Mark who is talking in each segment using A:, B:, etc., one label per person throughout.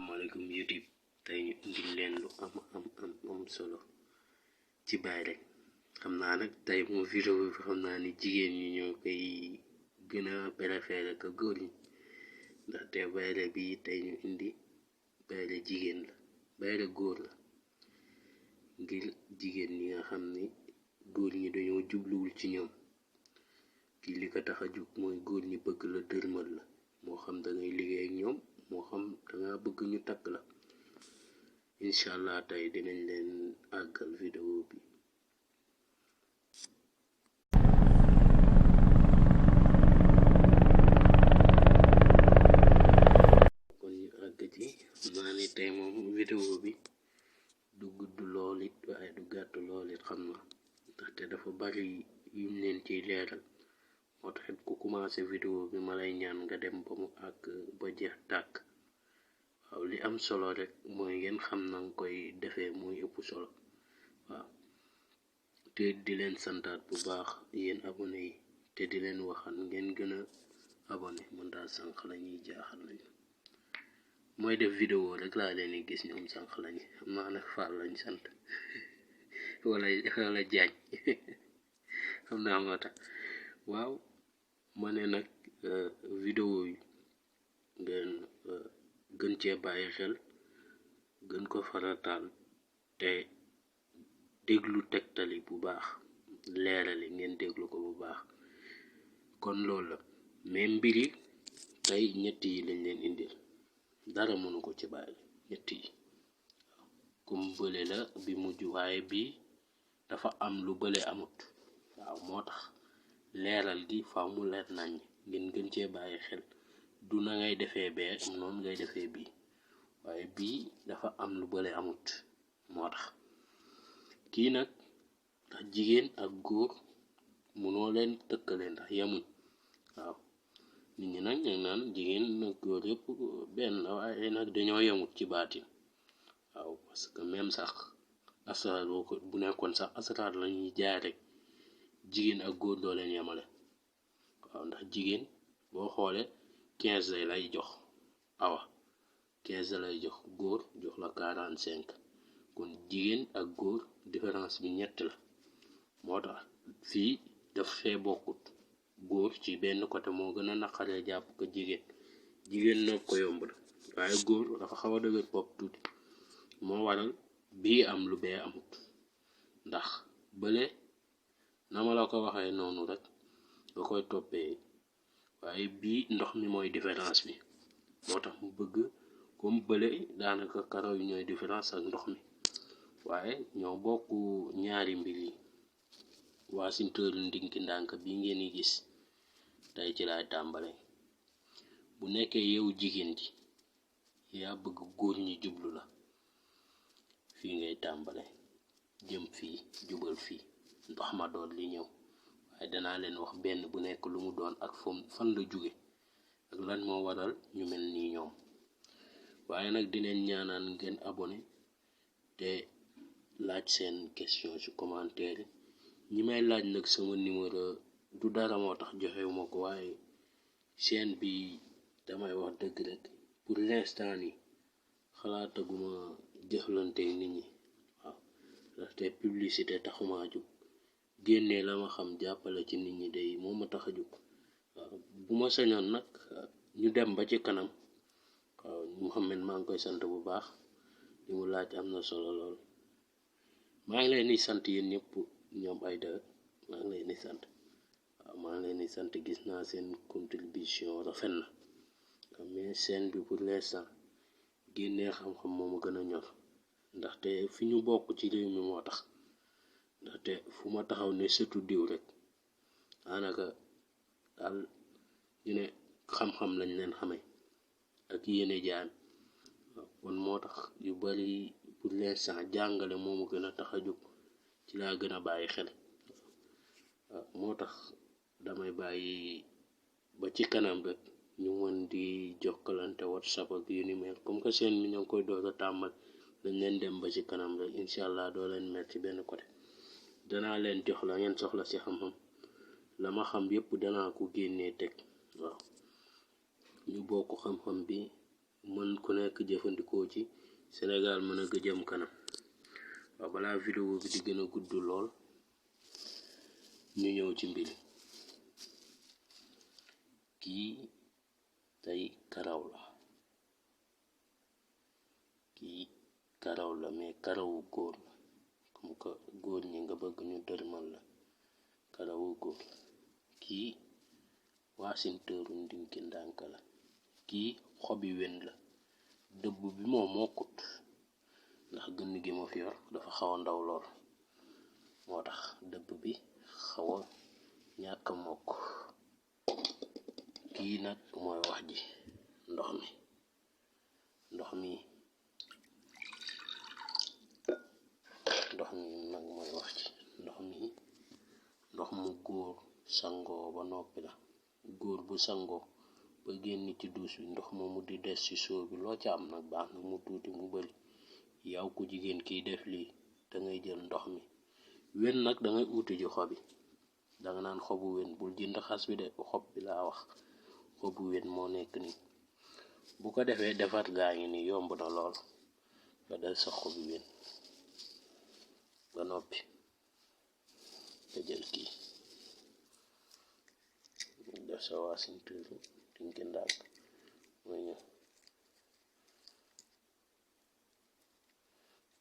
A: Assalamualaikum YouTube. Tay ñu indil leen lu am solo ci bayre. Xamna nak tay mo vidéo bi xamna ni jigéen ñi ñoo koy gëna préféré ko góor ñi ndax té bayre bi tay ñu indi bayre jigéen la bayre góor la ngir jigéen ñi nga xamni góor ñi dañoo jubluwul ci ñoom ki li ko taxa juk mooy góor ñi bëgg la dërmal la moo xam da ngay liggéey ak ñoom moo xam da nga bëgg ñu takk la. Inshallah tay dinañ leen àggal vidéo bi. kon ñu àgg ci naa ni tay moom vidéo bi du gudd lool it waaye du gàtt lool it xam na ndaxte dafa bari yuñ leen ciy leeral moo taxit ku commencé vidéo bi ma lay ñaan nga dem ba mu àgg ba jeex tàkk. waaw li am solo rek mooy ngeen xam na nga koy defee mooy ëpp solo. waaw te di leen santaat bu baax yéen abonné yi te di leen waxal ngeen gën a abonné man daal sànq la ñuy jaaxal nañu mooy def vidéo rek laa leen di gis ñoom sànq lañu xam naa nag Fall lañ sant wala Jaañ xam naa moo tax. waaw ma ne nag vidéo yi ngeen gën cee bàyyi xel gën ko farataal te déglu tegtali bu baax leerali ngeen déglu ko bu baax. kon loolu la mais mbiri tey ñett yi lañ leen indil dara mënu ko ci bàyyi ñett yi comme bële la bi mujj waaye bi dafa am lu bële amut. waaw moo tax leeral gi faaw mu leer nañ ngeen gën cee bàyyi xel du na ngay defee bee am noonu ngay defee bii waaye bii dafa am lu bële amut moo tax. kii nag ndax jigéen ak góor munoo leen tëkkale ndax yemuñ. waaw nit ñi nag ñu naan jigéen nag góor yëpp benn la waaye nag dañoo yemut ci baatin. waaw parce que même sax asraar boo ko bu nekkoon sax asraar la ñuy jaay rek jigéen ak góor doo leen yemale. waaw ndax jigéen boo xoolee 15 lay jox awa 15 lay jox góor jox la 45 kon jigéen ak góor différence bi ñett la moo tax fii daf fee bokkut. góor ci benn côté moo gën a naqaree jàpp ko jigéen nag ko yomb la waaye góor dafa xaw a dëgër bopp tuuti moo waral bii am lu bee amut ndax bële na ma la ko waxee noonu rek nga koy toppee waaye bii ndox mi mooy différence bi moo tax mu bëgg comme bële daanaka karaw yi ñooy différence ak ndox mi waaye ñoo bokk ñaari mbir yi. waasinteelu ndinki ndànk bi ngeen di gis tey ci laay tàmbale. bu nekkee yow jigéen ji yaa bëgg góor ñi jublu la fii ngay tàmbale jëm fii jubal fii ndox ma doon li ñëw waaye danaa leen wax benn bu nekk lu mu doon ak fan la jóge ak lan moo waral ñu mel nii ñoom. waaye nag di leen ñaanaan ngeen abonné te laaj seen question ci commentaire ñi may laaj nag sama numéro du dara moo tax joxewuma ko waaye chaîne bi damay wax dëgg rek pour l'instant ni xalaataguma jëflante nit ñi. waaw ndaxte publicité taxuma jóg génnee la ma xam jàppale ci nit ñi day moo ma tax a jóg. waaw bu ma sañoon nag ñu dem ba ci kanam. waaw Mouhamed maa ngi koy sant bu baax li mu laaj am na solo lool maa ngi leen di sant yéen ñëpp ñoom ay da maa ngi leen di sant. waaw maa ngi leen di sant gis naa seen contribution rafet na mais scène bi pour l'instant génnee xam-xam moo ma gën a ñor ndaxte fi ñu bokk ci réew mi moo tax ndaxte fu ma taxaw ne surtout diw rek daanaka daal ñu ne xam-xam lañ leen xamee ak yéene jaam. waaw kon moo tax yu bari pour l'instant jàngale moo ma gën a tax a jóg ci laa gën a bàyyi xel. waaw moo tax damay bàyyi ba ci kanam rek ñu mën di jokkalante WhatsApp ak yu ni mel comme que seen mi ñoo koy door a tàmmal dañ leen dem ba ci kanam rek inshallah doo leen mer ci benn côté danaa leen jox la ngeen soxla ci xam-xam la ma xam yépp danaa ko génnee teg. waaw ñu bokk xam-xam bi mën ku nekk jëfandikoo ci Sénégal mën a jëm kanam. waaw balaa vidéo bi di gën a gudd lool ñu ñëw ci mbir kii tey karaw la mais karawu góor la comme que góor ñi nga bëgg ñu dërmal la karawu góor la. kii waasinteeru ndinki ndànk la. kii xobi wen la. dëbb bi moo mokkut ndax gën gi ma fi yor dafa xaw a ndaw lool moo tax dëbb bi xaw a ñàkk mokk. kii nag mooy wax ji ndox mi nag mooy wax ci ndox mu góor sangoo ba noppi la. góor bu sangoo ba génn ci duus bi ndox moomu di des ci soo bi loo ca am nag baax na mu tuuti mu bari. yow ku jigéen kiy def lii dangay jël ndox mi wen nag dangay uuti ji xobi danga naan xobu wen bul jënd xas bi de xob bi laa wax. xobu wen moo nekk ni bu ko defee defar gaa ngi ni yomb na lool nga del sa xobu wen ba noppi nga jël kii def sa waasinteeru ndinki ndànk mooy ñëw.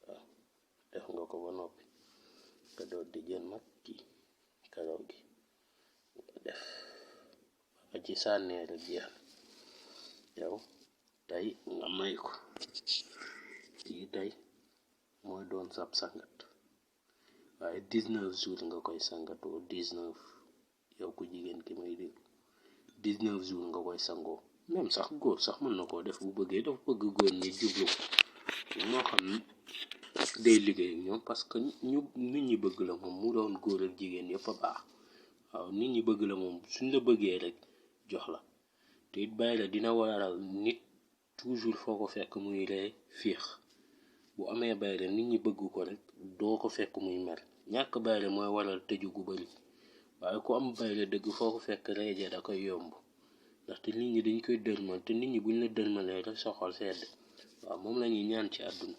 A: waaw def nga ko ba noppi nga doon di jël nag ci karaw gi nga def ba ci sànnee rek jeex yow tey nga may ko. kii tey mooy doon sab sangat waaye 19 jours nga koy sangatoo 19 yow ku jigéen ki may dégg 19 jours nga koy sangoo. même sax góor sax mën na koo def bu bëggee dafa bëgg góor ñi jublu ko moo xam ni day liggéey ak ñoom parce que nit ñi bëgg la moom mu doon góor ak jigéen yëpp a baax. waaw nit ñi bëgg la moom suñ la bëggee rek jox la te it bàyyi la dina waral nit toujours foo ko fekk muy ree fiix. bu amee bayre nit ñi bëgg ko rek doo ko fekk muy mer. ñàkk bayre mooy waral tëju gu bari waaye ku am bayre dëgg foo ko fekk reeje da koy yomb ndaxte nit ñi dañ koy dërmal te nit ñi buñ la dërmalee rek sa xol sedd. waaw moom lañuy ñaan ci àdduna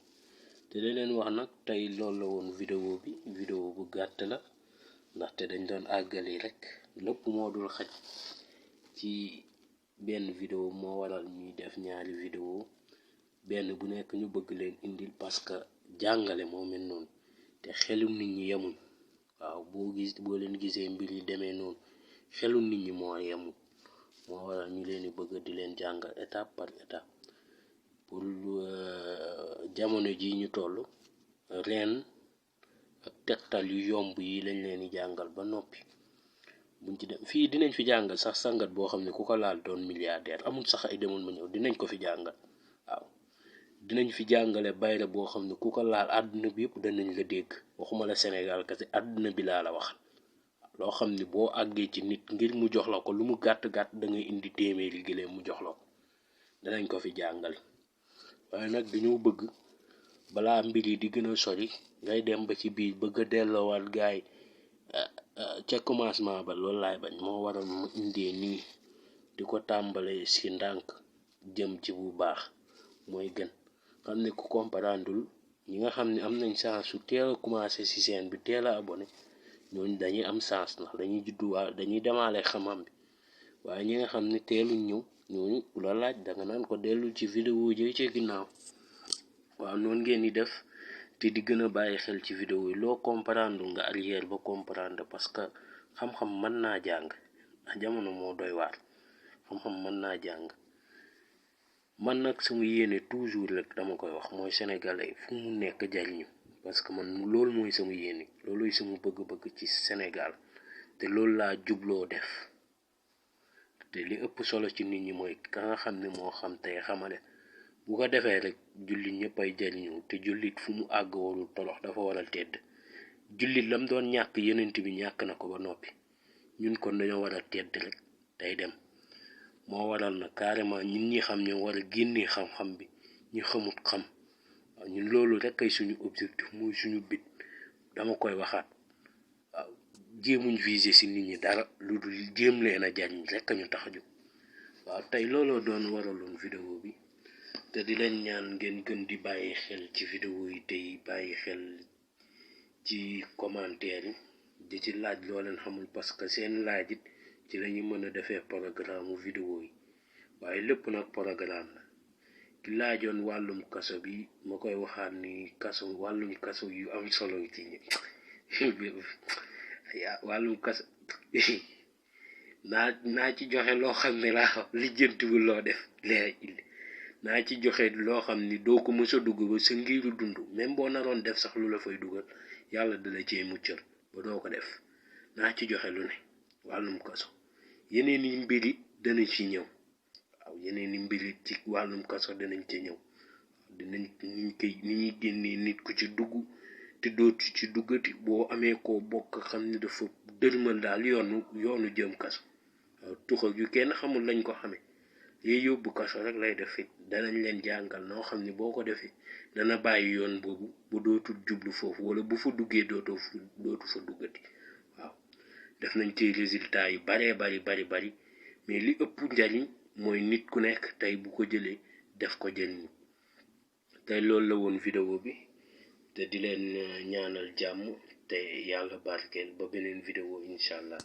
A: te da leen wax nag tey loolu la woon vidéo bu gàtt la ndaxte dañ doon àggali rek lépp moo dul xaj ci benn vidéo moo waral ñuy def ñaari vidéo benn bu nekk ñu bëgg leen indil parce que jàngale moo mel noonu te xelum nit ñi yemuñ. waaw boo leen gisee mbir yi demee noonu xelum nit ñi moo yemul moo waral ñu leen di bëgg di leen jàngal étape par étape pour jamono ji ñu toll reen ak tegtal yu yomb yi lañ leen di jàngal ba noppi. buñ ci dem fii dinañ fi jàngal sax sangat boo xam ne ku ko laal doon milliardaire amul sax ay demoon ma ñëw dinañ ko fi jàngal. waaw dinañ fi jàngale bayre boo xam ne ku ko laal àdduna bi yëpp danañ la dégg waxuma la Sénégal kese àdduna bi laa la wax. loo xam ne boo àggee ci nit ngir mu jox la ko lu mu gàtt da ngay indi téeméeri giléem mu jox la ko danañ ko fi jàngale. waaye nag dañoo bëgg balaa mbir yi di gën a sori ngay dem ba ci biir bëgg a delloowaat gaay ca commencement ba loolu laay bañ moo waral mu indee nii di ko tàmbalee ci ndànk jëm ci bu baax mooy gën. xam ne ku comprendul ñi nga xam ne am nañ chance su teel a commencé ci chaîne bi teel a abonné ñooñu dañuy am chance ndax dañuy judduwaal dañuy demaale xam-xam bi waaye ñi nga xam ne teeluñ ñëw ñooñu ku la laaj danga naan ko dellul ci vidéo ji ci ginnaaw. waaw noonu ngeen di def te di gën a bàyyi xel ci vidéo yi loo comprendre nga arrière ba comprendre parce que xam-xam mën naa jàng ndax jamono moo doy waar. xam-xam mën naa jàng man nag sama yéene toujours rek dama koy wax mooy sénégalais fu mu nekk jariñu parce que man loolu mooy sama yéene looluy sama bëgg-bëgg ci Sénégal te loolu laa jubloo def. te li ëpp solo ci nit ñi mooy ka nga xam ne moo xam tey xamale bu ko defee rek jullit ñëpp ay jariñu te jullit fu mu àgg warul tolox dafa war a tedd. jullit lam doon ñàkk yenent bi ñàkk na ko ba noppi ñun kon dañoo war a tedd rek tey dem. moo waral na carrément ñun ñi xam ñoo war a génnee xam-xam bi ñu xamut xam. waaw ñun loolu rek ay suñu objectif muy suñu bit dama koy waxaat. waaw jéemuñ viser ci nit ñi dara lu dul jéem leen a jariñ rek ñu tax a jóg. waaw tey looloo doon waraloon vidéo bi te di leen ñaan ngeen gën di bàyyi xel ci vidéo yi tey bàyyi xel ci commentaire yi di ci laaj loo leen xamul parce que seen laaj it ci lañu mën a defee programme vidéo yi waaye lépp nag programme la ki laajoon wàllum kaso bi ma koy waxaat ni wàllum kaso yu am solo ci wàllum kaso naa ci joxe loo xam ne laa lijjantiwul loo def naa ci joxe loo xam ni doo ko mës a dugg ba sa ngiru dund même boo naroon def sax lu la fay dugal yàlla dala cee muccal ba doo ko def naa ci joxe lu ne wàllum kaso yeneen yi mbiri dana ci ñëw waaw yeneen i mbiri ci wàllum kaso danañ ci ñëw dinañ ni ñuy génnee nit ku ci dugg te dootu ci duggati boo amee koo bokk xam ne dafa dërmal daal yoonu jëm kaso waaw tuxal yu kenn xamul lañ ko xamee yooyu yóbbu kaso rek lay def it danañ leen jàngal noo xam ne boo ko defee dana bàyyi yoon boobu bu dootul jublu foofu wala bu fa duggee dootu fa duggati waaw def nañ ci résultat yu baree bari mais li ëpp njariñ mooy nit ku nekk tey bu ko jëlee def ko jëriñ tey loolu la woon vidéo bi te di leen ñaanal jàmm te yàlla barkeel ba beneen vidéo incha allah